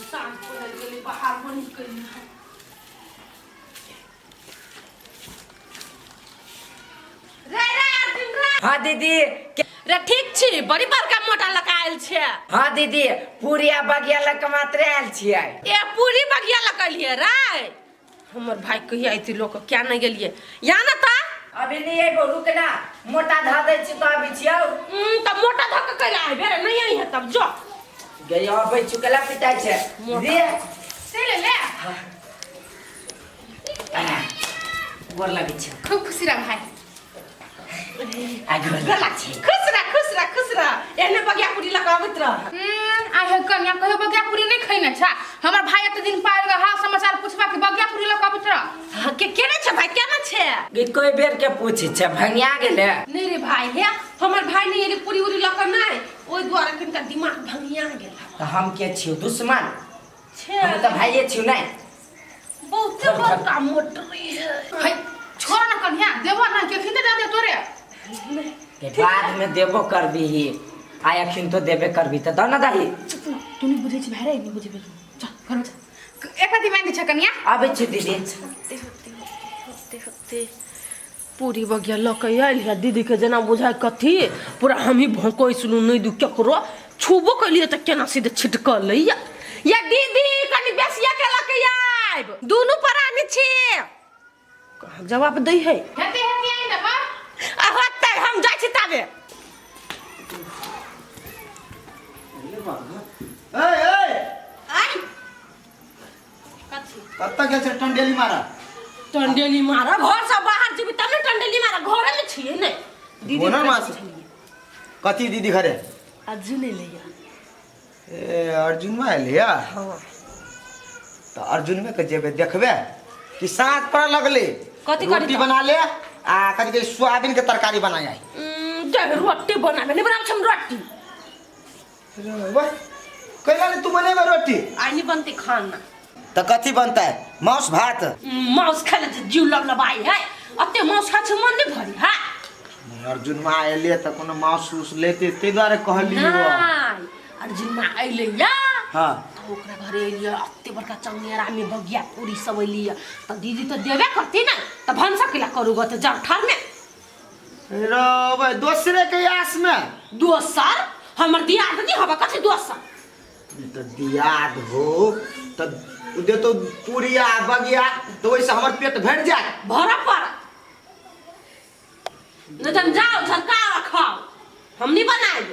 साँझ पड़ि गेलै बाहर बनि गेलै। रे रे अर्जुन रे। हाँ दीदी। रे ठीक छी? बड़ी बड़का मोटा लगा आयल छै। हाँ दीदी, पूरी आ बगिया लग के मात्रे आयल छियै। ए पूरी बगिया लगलियै रे? हमर भाई कहिया अयती लोक क्या नहीं गेलियै या ना ता। अभी नहीं एबो, रुक ना, मोटा धा दै छी तो अभी छियौ। तब मोटा धक के कैला आबे रे? नहीं आई है तब जो। गई अबै छु केला पिटाइ छै रे। से ले ले। गोर लगै छै। खूब खुशी रह भाई। आ गोर लगै छै। खुश रह, खुश रह, खुश रह। एहने बगिया पूरी लगा आबैत रह। आइ हे कन्या, कहियो बगिया पूरी नहीं खैने छा? हमर भाई एते दिन पायल गए, हाल समाचार पूछबा कि बगिया पूरी लऽ कऽ अबैत रह। हाँ, के केना छै भाई, केना छै? गे कोई बेर के पूछै छै, भंगिया गेलै? नहीं रे भाई, हे हमर भाई नहीं एले पूरी उरी लऽ कऽ नहि, ओहि दुआरे कनिका दिमाग भंगिया गेल। तऽ हम के छियौ दुश्मन? छै। हम तऽ भाइये छियौ नहि? बहुते बड़का मोटरी है। है छोड़ ना कन्या, देबो ना के खिते दे दे तोरे। के बाद में देबो करबी, आ अखिन तो देबे करबी तऽ दऽ ना दही। चुप ना, तू नहीं बुझै छी भाई रे, नहीं बुझबे तू। चल घर में चल, एक दिन मान छै कन्या। आबै छी दीदी। होते होते होते होते पूरी बगिया लऽ के आयल है दीदी के, जेना बुझाय कथी पूरा हमही भोंकै सुनू नहि दू केकरो छूबो केलियै तऽ केना सीधे छिटकल या। या दीदी कनि बेसिया के लऽ के आयब, दुनू प्राणी छी। कहाँ जवाब दै है? हेते हेते आई ना बा। आ होतै, हम जाइ छी ताबे। ए ए। आइ कथी? कतऽ गेल छै टंडेली मारा? टंडेली मारा घर से बाहर जेबी तब ने टंडेली मारा, घरे में छियै ने दीदी। बोनर घरे मास। छलियै। कथी दीदी घरे? अर्जुन एलैया। ए अर्जुन में एलैया? हाँ। तऽ अर्जुन में के जेबे देखबे कि साँझ पड़ऽ लगले। कथी करी रोटी तऽ? बना ले आ कथी कहै सोयाबीन के तरकारी बना आई। जे रोटी बनाबे नहीं बनाबै हम रोटी। अरे वाह, कैला ने तू बनेबे रोटी? आइ नहीं बनते खाना। तऽ कथी बनतै, मांस भात? मांस खाय ले जीव लबलबाई है, अते मांस खाय छै मन नहीं भरी है। अर्जुन माँ एले तऽ कोनो मांस उस लेते, ताहि दुआरे कहलियै। नहीं अर्जुन माँ अइले या। हाँ। तऽ ओकरा घरे एलियै, अते बड़का चंगेरा में बगिया पूरी सब एलियै तऽ दीदी तऽ देबे करती ने, तऽ भनसा केला करू गो तऽ जरठर में। रे दोसरे के आस में? दोसर हमर दियाद नहीं हबा, कथी दोसर? ई तऽ दियाद हो तऽ उ देतो पूरी आ बगिया तऽ ओहिसँ हमर पेट भरि जायत। भरऽ पड़त नहीं तऽ हम जाओ झलकाओ आ खाओ, हम नहीं बनाएब।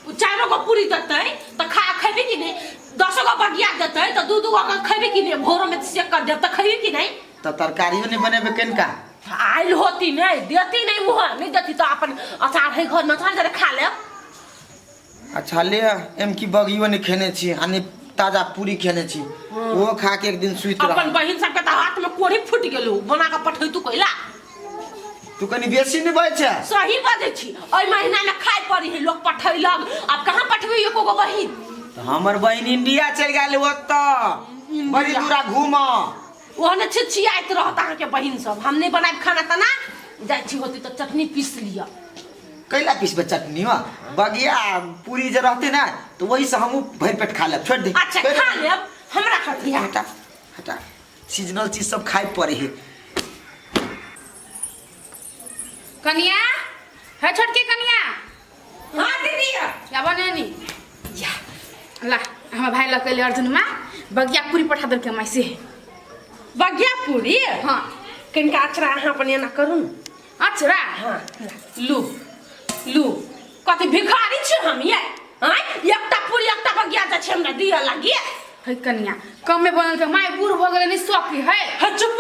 उ चारो गो पूरी देतै तऽ खा खेबी कि नहीं? दसो गो बगिया देतै तऽ दू दू गो के खेबी कि नहीं? भोरो में सेक कर देब तऽ खेबी कि नहीं? तऽ तरकारियो नहि बनेबै कनिका? आयल होती नहीं देती नहीं, मुँह नहीं देती तो अपन अचार है घर में, अचार जरा खा लेब। अच्छा ले, एम की बगियो नहि खेने छी आ नहि ताजा पूरी खेने छी, ओहो खा के एक दिन सुति रह। अपन बहिन सबके तऽ हाथ में कोढ़ी फूटि गेलौ, बना कऽ पठैतु कैला? तू कनि बेसी नहि बजै छै। सही बजै छी, एहि महीना में खाय पड़ी है, लोग पठैलक, आब कहाँ पठबै एको गो बहिन? तऽ हमर बहिन इंडिया चलि गेल ओतऽ बड़ी दूरा घूमऽ। ओहने छिछियाइत रहत अहाँके बहिन सब। हम नहि बनायब खाना तना, जाइ छी होतै तऽ चटनी पीस लिअ। कैला पीसबै चटनी? हो बगिया पूरी जे रहतै ने तऽ ओहिसँ हमहूँ भरि पेट खा लेब, छोड़ि दे। अच्छा छोड़ि दे। खा लेब, हमरा कथी है? हटा हटा, सीजनल चीज सब खाइ पड़े है। कनिया है, छोटकी कनिया। हाँ दीदी। या बनेनी या ला, हमर भाई लग के अर्जुन माँ बगिया पूरी पठा देलकै माय से। बगिया पूरी? हाँ। कनिका अचरा अहाँ अपन एना करू ने। अचरा? हाँ लू लू, कथी भिखारी छी हम ये? आँय, एकटा पूरी एकटा बगिया जाइ छै हमरा दिअ लागी? है कनिया, कमे बनल के माय बूढ़ भऽ गेलै, नहीं सकी है। हे चुप,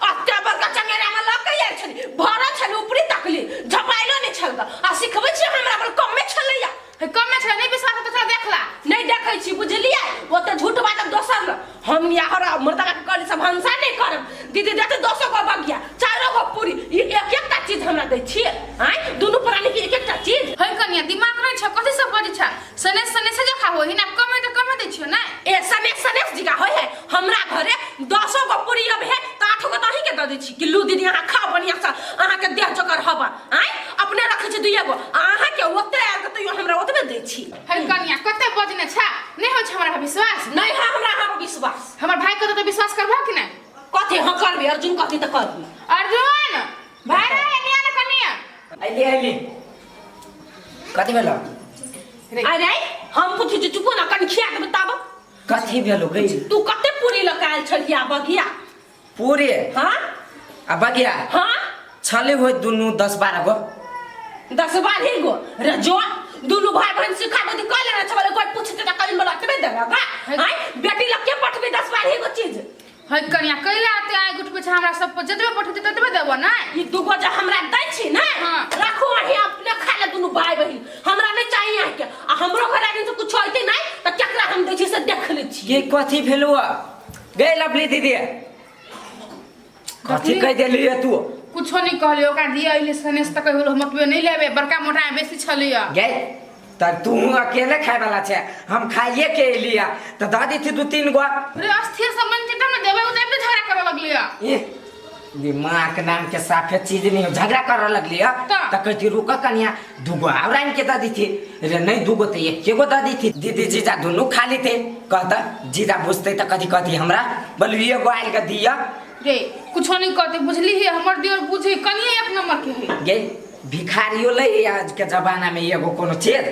अते बड़का चंगेरा में लऽ के आयल छली, भरल छली ऊपरी तकली, झपाइलो नहि छल ग, आ सिखबै छी हमरा पर कमे छलैया। है कमे छलै, नहीं विश्वास तो चल देख ला। नहि देखै छी बुझलियै, ओते झूठ बाजब दोसर लग। हम यार मर्दाना के कहली सब भनसा नहि करब, दीदी देते दसो गो बगिया चारो गो पूरी, ई एक एकटा चीज हमरा दै छियै? आँय, दुनू प्राणी के एक एकटा चीज? है कनिया, दिमाग नहीं छ, कथी सब बजै छ? सने सने से जो खाहो ही ना, कमे तो कमे दै छियो ना। ए सने सने जिका होय है, हमरा घरे दसो गो पूरी अब है तऽ आठो गो तऽ अहीं के दऽ दै छी कि लू दीदी अहाँ खाओ बढ़िया से, अहाँ के देह जोकर हवा। आँय, अपने रखै छी दुइये गो, अहाँ के ओते आयल। तैयो हमरा ओतबे दै छी। है कनिया कते बजने छा, नहीं होइ छै हमरा पर विश्वास? नहीं है हमरा अहाँ पर विश्वास। हमर भाई के तो विश्वास करबह कि नहीं? कथी हाँ करबी, अर्जुन कथी तऽ करबी। अर्जुन भाई रे एने आने कनिया। अइली अइली। कथी भेलो? अरे हम पूछै छी, चुपो ना कनि खिया के बताब। कथी भेलो गई? तू कते पूरी लऽ के आयल छलिया बगिया? पूरी? हाँ। आ बगिया? हाँ। छले होय दुनू 10-12 गो। 10-12 गो रे जो दुनू भाई बहन सिखा दे कह लेना छबले, कोई पूछते त कहीं बोला तबे देगा का? आय बेटी लग के पठबे 10-12 गो चीज। है कनिया कैला आते आइ गुटबे छै हमरा सब पर, जतबे पठेते ततबे देबो ना। ई दुगो जे हमरा दै छी ना, हाँ। राखू अहीं अपने खा ले दुनू भाई बहन, हमरा नहीं चाहिए अहीं के। आ हमरो घर आदमी से कुछ होइते नहीं त केकरा हम दै छी से देख ले छी। ये कथी भेलो गई लवली दीदी? कथी कह देली तू? कुछो नहीं कहलियो, ओकरा दिया अइले सनेस त कहियो हम ओतबे नहीं लेबे, बड़का मोटा बेसी छलिया। गई त तू अकेले खाए वाला छे, हम खाइए के एलिया त दादी थी 2-3 गो। रे अस्थिर से मन तब न देबे, उ त एबे झगड़ा करे लगलिया। ए दिमाग नाम के साफे चीज नहीं हो, झगड़ा करे लगलिया त कहती रुक कनिया 2 गो और आन के दादी थी। रे नहीं 2 गो त 1 गो दादी थी। दीदी जीजा दुनू खा लेते, कहता जीजा बुझते त कथी कथी हमरा बोलू एगो आयल के दिया। रे कुछो नहीं कहते बुझली है, हमर दियर बुझे कनिया एक नंबर के है। गे भिखारियो ले आज के जमाना में एगो कोनो चीज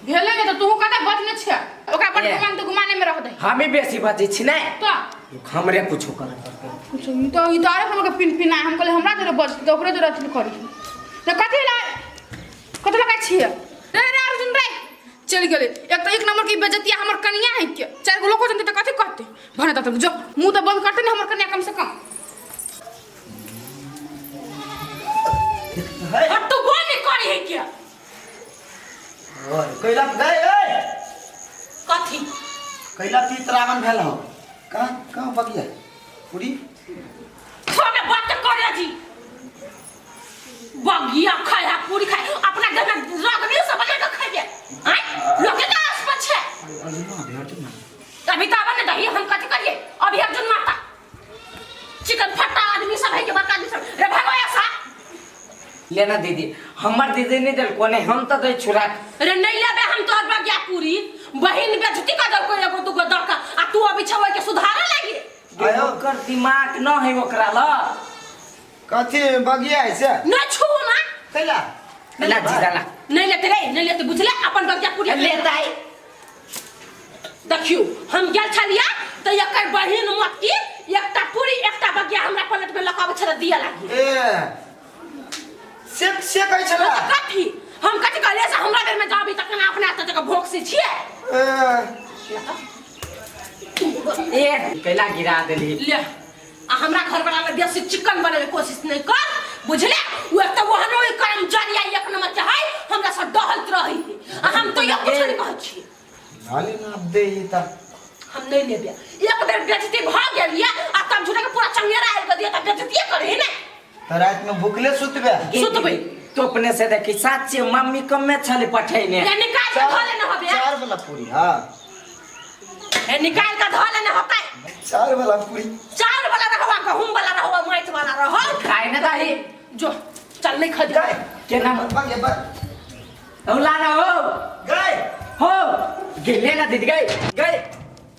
भेले ने त तू कता बजने छे, ओकरा बड़ गुमान त गुमाने में रह दे। हमें बेसी बजै छी ने त हमरे कुछो कर पड़तै। कुछो ई त ई त आरे हमके पिन पिना, हम कहले हमरा जोरे बज त ओकरे जोरे अथी करी त कथी ला कथी लगा छी रे रे अर्जुन रे चल गेले। एक त एक नंबर की बेजतिया हमर कनिया है के, चार गो लोको जनते त कथी कहते भने त जो मुंह त बंद करते ने हमर कनिया कम से कम। और तू बोल नहीं करी है क्या? ओए कैला गए ओए कथी कैला तीत रावण भेल हो? कहाँ कहाँ बगिया पूरी छोड़े बात करे जी, बगिया खाया पूरी खाए अपना घर में रख नहीं सब बना के खाइए। आय लोग के आस पर छे। अर्जुन अभी अर्जुन मारता। अभी तो आवन दही हम कथी करिए, अभी अर्जुन मारता चिकन फटा आदमी सब है के बड़का आदमी सब रे भागो ऐसा। लेना दीदी हमर दीदी नहीं देल कोने, हम तो दे छुरा। रे नहीं लेबे हम तोर बगिया पूरी, बहिन बेजती कर दल कोई एगो दुगो दका आ तू अभी छवे के सुधारे लागी। आयो। ओकर दिमाग न है ओकरा ल। कथी बगिया है से? न छू ना। कैला? ला जीजा ला। नहीं लेते रे, नहीं लेते बुझले अपन बगिया पूरी लेता है। देखियो हम गेल छलिया त एकर बहिन मोटकी एकटा पूरी एकटा बगिया हमरा प्लेट में लकाबै छल दिया लागी। ए से से कहै छला? कथी हम कथी कहलियै से हमरा घर में जाबी तखन अपना हाथ जगह भोग से छियै। ए कैला गिरा देली। ले आ हमरा घर वाला ले बेसी चिकन बनावे कोशिश नहीं कर बुझले, उ एक त ओहनो कर्मचारी एक नंबर के है हमरा से डहलत रही आ हम तो ये कुछ नहीं कहै छी। नाले ना अब दे ई त हम नहीं लेबे, एक बेर बेइज्जती भ गेल या आ तब झूठा के पूरा चंगेरा आइल के दिया त बेइज्जती करे ने। त रात में भूखले सुतबे? सुतबे। तो अपने से देखी साचे मम्मी कमे छले पठैने। ये निकाल के धो लेने होबे। चार वाला पूरी। हां ए निकाल के धो लेने होतै। चार वाला पूरी। चार वाला रहवा गहूम वाला रहवा माटि वाला रहवा खाए ना दही जो चल नहीं खा गए के नाम बगे बग औला ना हो गए हो गेले ना दीदी गए गए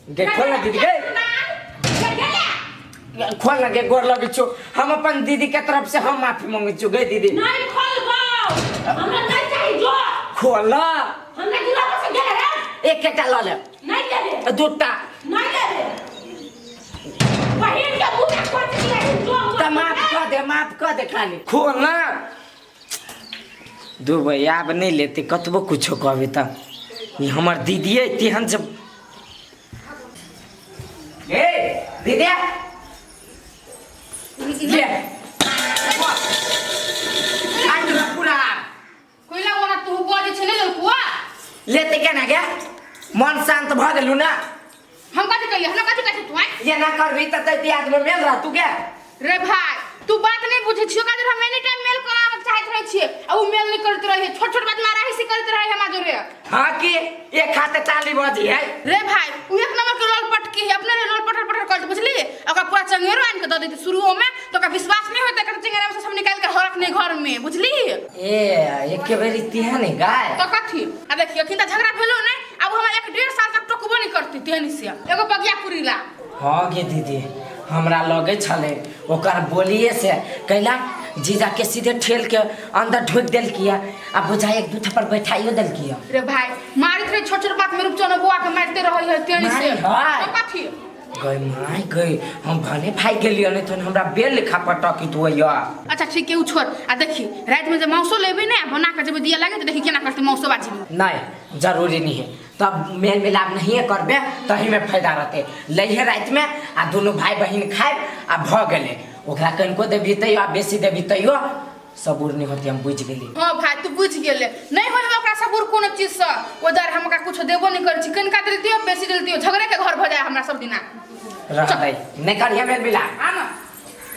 गए खोल ना दीदी गए खोल ना गे गोर लगे छु हम अपन दीदी के तरफ से हम माफी मांगे छु गए दीदी। नहीं खोलबो हमरा नहीं चाहिए जो खोल हमरा गिरा से गेले रे। एक एकटा ल ले। नहीं लेबे। दूटा नहीं लेबे। बहिन के मुंह में कोच दिया जो त माफ कर दे, माफ कर दे खाली खोल ना। दू भाई आब नहीं लेते कतबो कुछो कहबे त ई हमर दीदी तेहन जब ए दीदी ले आज पूरा कोइला ओना तू बजे छे ने लड़कुआ लेते केना गे मन शांत भ गेलु ना। हम कथि कहिए, हमरा कथि कहै तू आइ ये ना करबी त तै दियाद में मेल रह तू के। रे भाई तू बात नहीं बुझै छियो का हम एनी टाइम मेल कराबे चाहत रहै छियै आ उ मेल नहीं करत रहे, छोट छोट बात मारा हिसी करत रहे हमरा जोरे। हां की एक हाथे ताली बजी है। रे भाई उ एक नंबर के लोल पटकी है, अपने लोल पटर पटर करत बुझली, ओकरा पूरा चंगेरो आन के द देते शुरुओ में तो ओकरा विश्वास नहीं होता कर चिंगरा में सब निकाल के हरक नहीं घर में, बुझली? ए एके बेरी तिहा नहीं गाय। तो कथी आ देखियो अखन त झगड़ा भेलो नहीं, अब हमरा 1-1.5 साल तक टोकबो नहीं करती तेहनी से एगो बगिया पूरी ला। हाँ गे दीदी, हमरा लगे छले ओकर बोलिए से कैला जीजा के सीधे ठेल के अंदर ढोक देलकिया आ बुझाई एक दू थप्पड़ बैठाइयो देलकिया। रे भाई मारित रहे छोट छोट बात में रूपचन बुआ के मारते रहे है तेहनी से। मारी है। तो कथी गई माय गई, हम भने भाई गेलियो नहीं तो हमरा बेल लिखा पटकित होइया। अच्छा ठीक है उ छोड़, आ देखी रात में जब मौसो लेबे ना बना के जब दिया लागे तो देखी केना करते मौसो बाजी में। नहीं जरूरी नहीं है, तब मेल मिलाप नहीं करबे तही में फायदा रहते। लइहे रात में आ दोनों भाई बहन खाए आ भ गेले, ओकरा कनिको देबी तैयो आ बेसी देबी तैयो सबूर नहीं होती, हम बुझ गेली। हाँ भाई तू बुझ गेले, नहीं होले ओकरा सबूर कोनो चीज से, उधर हमरा कुछ देबो नहीं करै छी, कनिका देलतियो बेसी देलतियो झगड़े के घर भ जाए हमरा सब दिना। रहतै नहीं करिए मेल मिलाप। आ ना।